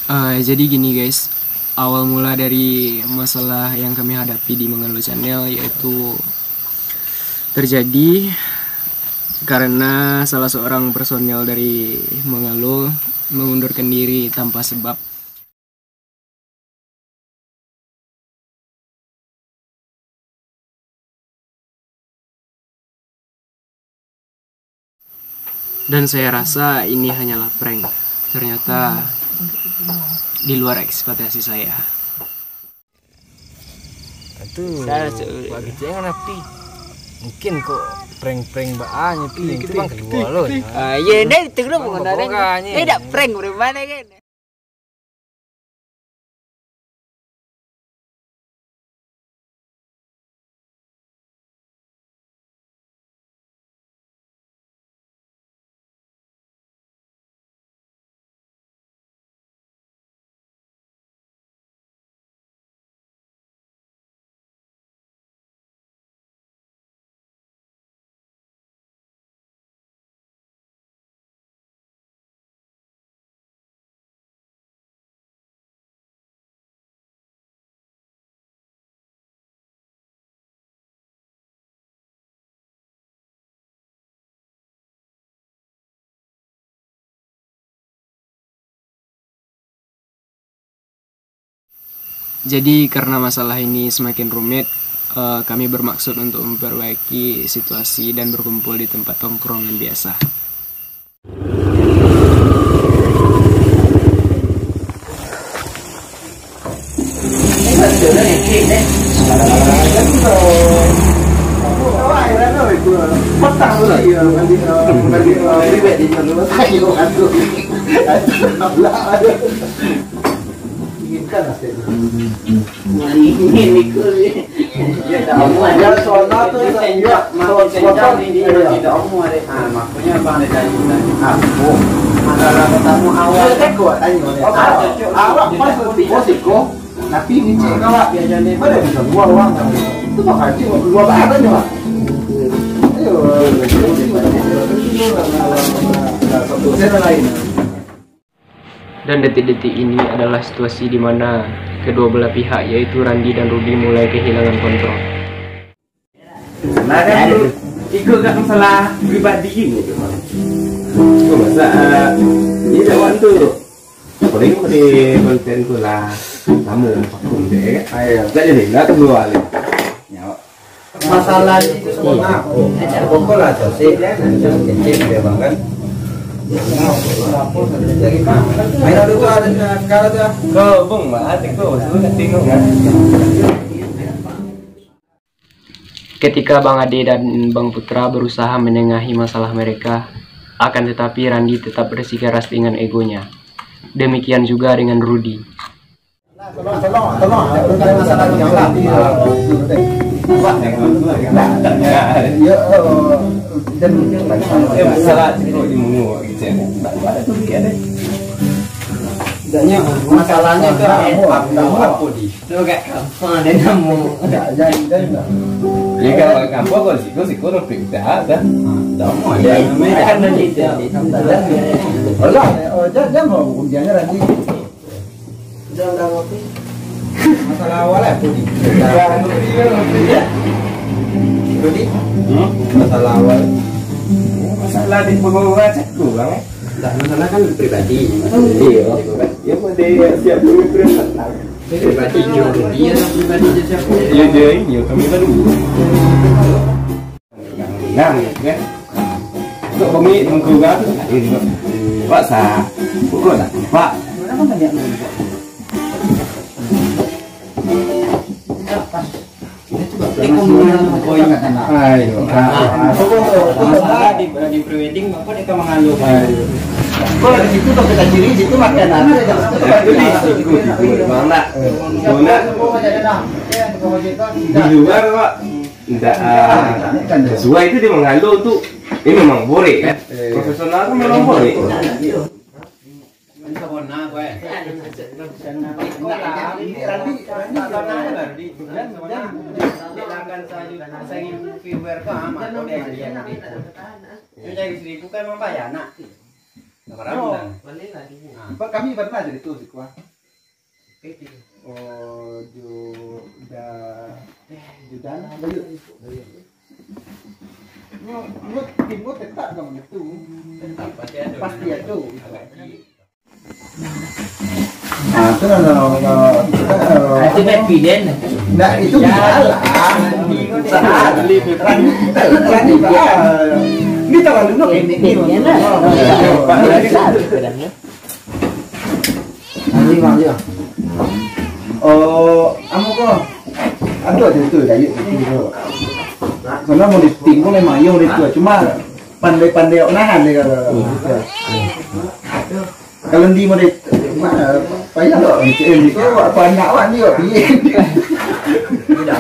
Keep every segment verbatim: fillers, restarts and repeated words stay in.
Eh, jadi gini guys, awal mula dari masalah yang kami hadapi di Mengalo Channel yaitu terjadi karena salah seorang personil dari Mengalo mengundurkan diri tanpa sebab. Dan saya rasa ini hanyalah prank. Ternyata di luar ekspektasi saya. Itu bagi jangan api. Mungkin kok prank-prank baanya pi itu bang keluar loh. Ah, iya, dah itu dulu bukan ada. Ini dak prank udah mana kan? Jadi karena masalah ini semakin rumit, eh, kami bermaksud untuk memperbaiki situasi dan berkumpul di tempat tongkrongan biasa. Makonyo abang ado tadi. Apo? Masalah pertamo awal. Awak pas siko, tapi ngecek kawak. Pada bisa dua orang. Itu bakal cuma dua bahasan cuma. Ayo, satu sen lain. Dan detik-detik ini adalah situasi di mana kedua belah pihak, yaitu Randi dan Rudi, mulai kehilangan kontrol. Nah, kan tu, ikut kat masalah pribadi ni tu. Tu masa, ah, ni dah waktu tu. Paling pada konten tu lah. Sama lah, pakum deh, kan? Ah, ya. Tak jadi, dah tunggu balik. Nyawa. Masalah ni tu semua. Pokok lah, cosik. Cosik dia, bang, kan? Main dulu, ada sekarang dah. Kau, bang, mah, hati kau, suruh tengok, kan? Ketika Bang Ade dan Bang Putra berusaha menengahi masalah mereka, akan tetapi Randi tetap bersikeras dengan egonya. Demikian juga dengan Rudi. Masalahnya tu apa, apa, apa di? Tu kat kampung ada namo. Tak jadi dah. Ya, kalau kat kampung, kalau siku, siku tu perintah dah. Tak mau ada. Kan nanti dia. Alah, oh, jangan, jangan mau hukum dia nanti. Jangan dah ngopi. Masalah awal lah, Budi. Budi? Hmm? Masalah awal. Masalah di pengeluaran cakap orang, eh. Tak, masalah kan pribadi. Iya. Dia pun dia siap dulu pribadi. Pribadi dia, dia lah pribadi dia siapa? Dia, dia ini, kami baru. Nah, kan? Untuk pemilik mengkurang tu tak ada juga. Paksa. Pukul lah, nampak. Ayo. Di, di pre-wedding, bapak dia kan mengalu. Ayo. Kau di situ, kau kita ciri, situ makan apa? Di situ, di situ, bang, nak. Kau nak. Di luar, Pak. Ndak, ah, sesuai tu dia mengalu tu. Ini memang borek kan? Profesional tu memang borek. Barang. Kami pernah jadi tu siko. Oh, jo da, jo da lah, Dayuk. Nyo, nyo, tim nyo tetap kan itu. Tetap pasti ado. Pasti ado. Ah, tu lah, lah, lah, lah. Itu kan pilihan. Nah, itu salah. Salah. Rani, Rani, ah. Ini terlalu nak ini. Nanti, Mak, yo. Oh, amo ko. Ado aja tu, Dayuk, tu. Sono mau di tim, mau main mayo di tu. Cuma pandai-pandai awak nahan deh kalau. Kalau di mau di, ma-, payah lo, M C M di tu, awak anak awak ni, awak pilih. Tidak,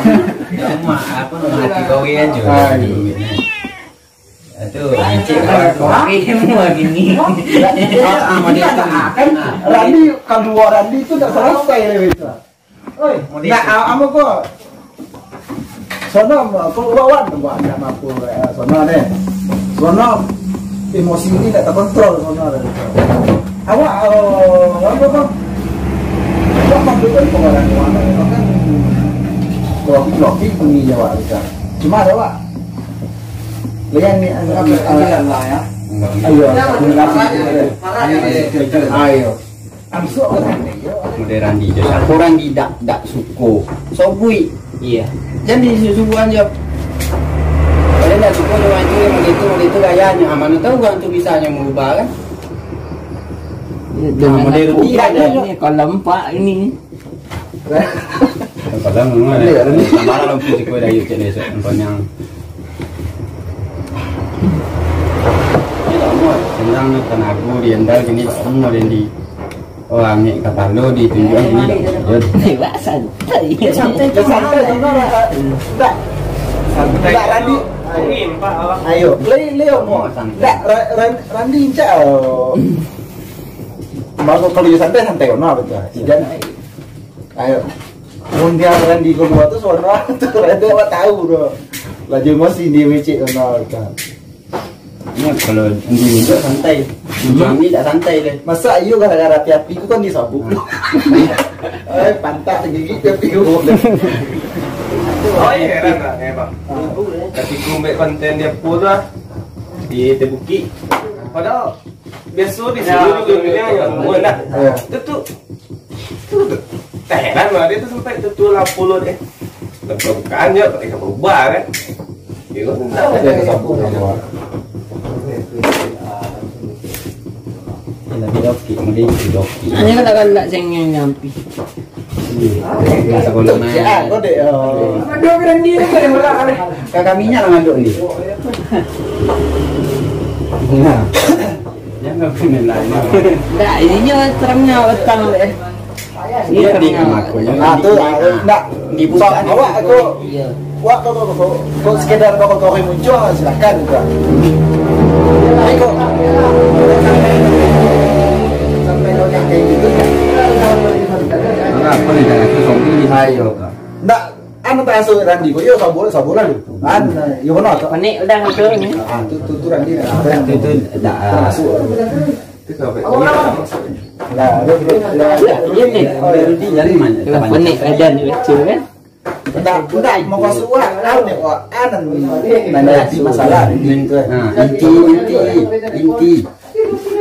tidak, Mak, apa, hati kau aja. Ah, iya. Aduh, cik, kau semua gini. Ah, model tu. Kan Randi, kalau dua Randi tu tak selesai lah itu. Oi, nak, ah, amo ko. Sono, ko wawan tu buat nak mampu, eh, sono deh. Sono emosi ni tak terkontrol sono deh. Awak, eh, apa ko? Awak mampu kan pengeluaran wang kan. Logik-logik bunyi Jawa kita. Cuma ada, Wak. Lian ni, ah, ah, ah, ya. Ayo, ayo. Ayo. Model Randi tu. Siapo Randi dak, dak suko? Sobuik. Iya. Jan disubukan jo. Kalau dak suko jo urang tu, model tu, model tu gayanyo. Ah, mano tahu urang tu bisa nyo merubah kan? Iya, dengan model aku Rudi kan, ini, kalau empat ini. Padahal memang ada. Tambah lah lampu siko dah, yuk, cek ni, esok, nampak yang. Ini tak muat. Senang ni, tenaga di handle gini, tak muat, Dendi. Oh, angin kapalo ditunjuk gini, tak muat. Ni, Wak, santai. Santai, santai, santai, santai. Tak. Santai. Tak, Randi. Angin, Pak, awak. Ayo, play, Leo, mau. Santai. Tak, Ra-, Ran-, Randi, cak, oh. Mako kalau iyo santai, santai, ono apo tu? Sijan. Ayo. Mun dia Randi kalua tu, sono tu, Randi awak tahu tu. Laju emosi dia becek sono tu. Nah, kalau di muda santai. Di kami tak santai deh. Masa iyo gara-gara api-api tu kan disabuk. Eh, pantat gigit ke api tu. Oh, iya, heran lah, ya, Bang. Tapi aku buat konten dia pun lah. Di Tebukik. Padahal biaso di sini juga punya yang muan dah. Itu tu, tu, tu. Tak heran lah, dia tu sampai tu, tu lah puluh deh. Bukan je, tak boleh berubah kan. Dia pun tak ada. Lagi doki, kemudian doki. Hanya kata-kata cengeng nyampi. Masa bola main. Ah, kau dek, oh. Aduh, berhenti deh, kau yang bola, kan? Kakak minyak lah ngaduk ni. Nah. Jangan kena lain. Ndak, ininya terangnya petang deh. Iya, di rumahku, ya. Ah, tu lah. Ndak. Di bukan. Awak aku. Iya. Wak, kok, kok, kok, kok sekedar kau, kau muncul, silakan juga. Tapi kok sampai kau nyampe gitu, ya. Nah, apa nih, jangan itu zombie di ayo. Ndak, anu tak asuh Randi, kok, yo, sabar, sabar lah lu. Kan, yo, benar, tak? Panik udah masuk ni. Ah, tu, tu, tu Randi dah. Itu, itu, dah. Masuk. Itu kau, Pak. Lah, lu, lu, lu. Iya, nih. Rudi, dari mana? Panik, ada ni, lucu, kan? Ndak, ndak, mau masuk urang, tahu ni, wah, anan, nanda hati masalah, ni tu. Nah, inti, inti, inti.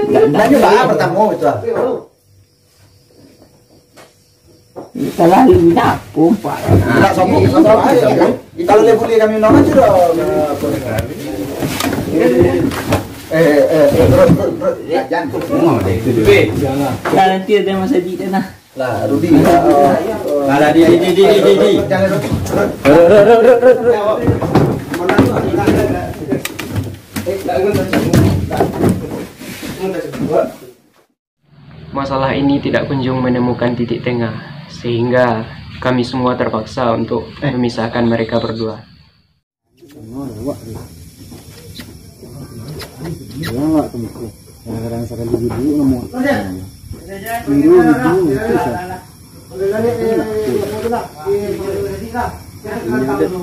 Nanya bah pertama itu. Terlalu nak kompak. Ndak sombong, sombong aja, kan? Kalau dia bully kami, nama tu dah. Eh, eh, eh, terus, terus, terus. Jangan. Nah, nanti ada masa di sana. Lah, Rudi, ah, ah, alah, di, di, di, di, di, di. Jangan, Rudi. Rudi, Rudi, Rudi, Rudi, Rudi. Masalah ini tidak kunjung menemukan titik tengah, sehingga kami semua terpaksa untuk memisahkan mereka berdua. Kadang-kadang sakali duduk, namo. Duduk, duduk, duduk, sah. Ini udah. Yuk,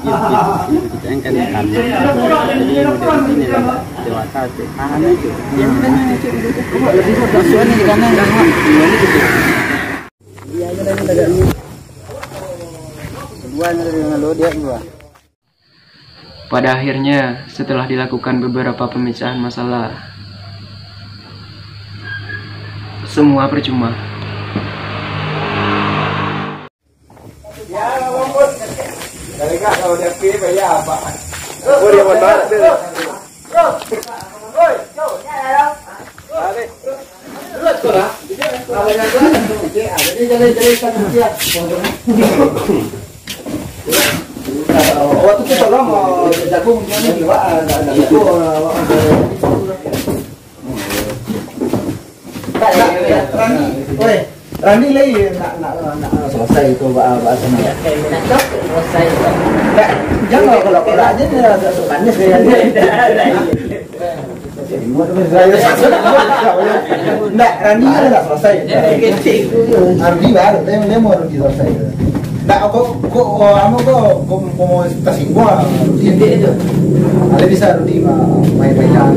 yuk, yuk, kita yang kan di kanan. Jadi model gini lah, dewasa, cek. Tahan aja. Diam kan, cek. Masuk aja di kanan, kan, Mak. Gimana gitu? Iya, iya, iya, iya. Kedua, ini dari mana lo, dia dua. Pada akhirnya, setelah dilakukan beberapa pemecahan masalah, semua percuma. Waktu tu tolong, oh, jago mungkin ni juga, ah, dah, dah jago, ah, awak. Tak, tak, tak, Rani. Weh, Rani lai nak, nak, nak, nak selesai tu, ba-, bahasa ni. Tak, jangan kalau, kalau aja dia agak panas dia. Ndak, Rani kan ndak selesai. Rani baru, dia, dia mau Rani selesai. Ndak, kok, kok, oh, anu kok, kok, kok mau tersinggung lah, Rudi. Ada bisa Rudi ma-, main-main.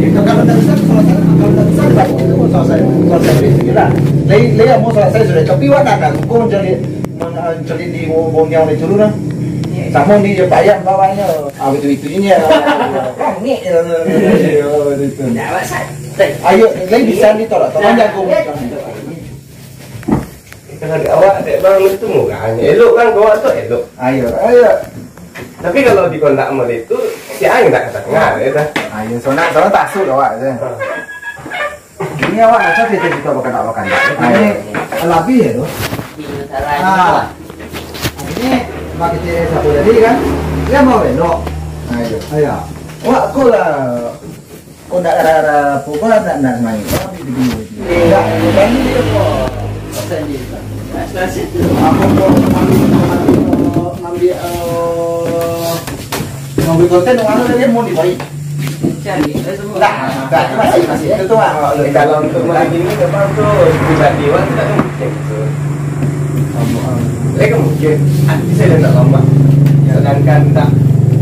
Itu kalau ndak bisa, selesai, kalau ndak bisa, tak itu mau selesai, selesai Rudi sendiri lah. Lai, lai mau selesai sudah, tapi wak nak, nak, kok mencari, men-, mencari di bongkang di dulu lah. Samo ni je payah bawahnya. Ah, betul-betul ini ya. Rangik ya. Iya, betul. Ndak, Wak, santai. Ayo, lai bisa ditolak, tolong jago. Kalau di awak, dek bang, itu murahnya. Elok kan, kawan tu elok. Ayo, ayo. Tapi kalau di kondak model itu, si Aing tak kedengar, ya dah. Ayo, soalnya, soalnya tasuk awak tu. Ha. Ini awak macam cerita-cerita bakandak-bakandak. Ayo. Ini lebih ya tu. Ini salah. Ah. Ini mak kecil satu tadi kan, dia mau elok. Ayo. Ayo. Awak kau lah. Kok ndak rara pokok ndak, ndak main. Tapi begini. Ndak, bukan dia kok. Pasal dia. Apa kok ngambil, ngambil, eh, ngambil konten, orang ada dia mau dibaik. Cari, eh, semua. Ndak, ndak, masih, masih. Itu tu, ah. Eh, kalau untuk malam ini, memang tu pribadi, Wan, tak mungkin tu. Lai ka mungkin, artis sajo ndak lomak. Sadangkan ndak,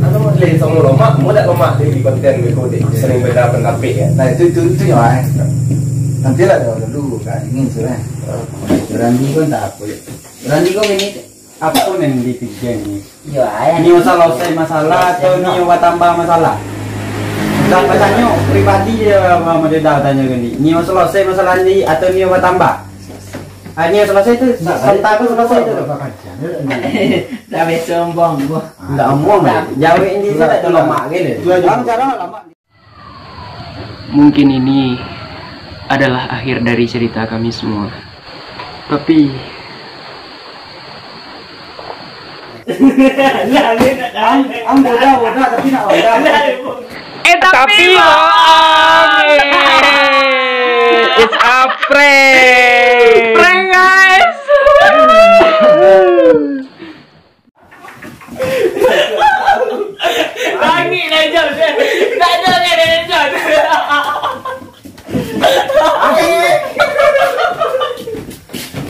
anu, lai samo lomak, mau ndak lomak di konten beko dek, saling beda pandapek kan. Nah, itu, itu, itu nyo, eh. Nantilah dulu, dulu, Kak, ingin sudah. Berani pun tak apa, ya. Berani kau ini, apa pun yang dipikir ni. Iyo, ayah. Nio salasai masalah atau nio batambah masalah? Dah batanyo pribadi je, Muhammad Rida batanyo tadi. Nio salasai masalah ni atau nio batambah? Ah, nio salasai tu, santa tu salasai tu. Dah biaso omong, boh. Ndak omong, jawek ni sajo tak tolong mak gini. Bang, cara lama. Mungkin ini adalah akhir dari cerita kami semua. Tapi Ang, ang bodoh, bodoh, tapi nak bodoh. Eh, tapi bohong. It's a prank. Prank, guys. Langik lah, Jon. Tak ada kan, Jon?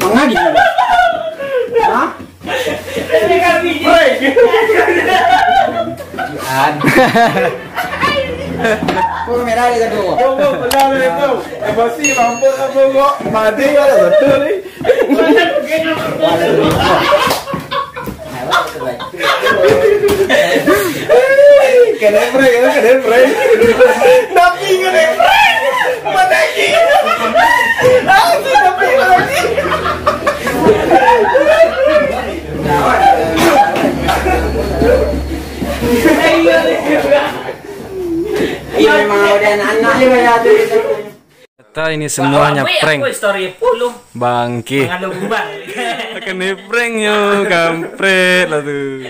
Mangagi? Hah? Prank. Kok merah dia tu? Kau, kau, pernah, kau. Emosi, mampus, apa, kau? Mati, kau, betul, ni. Kena prank, kena prank. Nabi kena prank. Mana lagi? Ah, si Nabi lagi. Iya, memang udah anak-anak dia banyak tu. Ternyata ini semua hanya prank. Bangke. Kena prank nyo, kampret lah tu.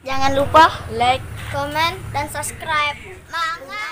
Jangan lupa like, comment, dan subscribe. Manga.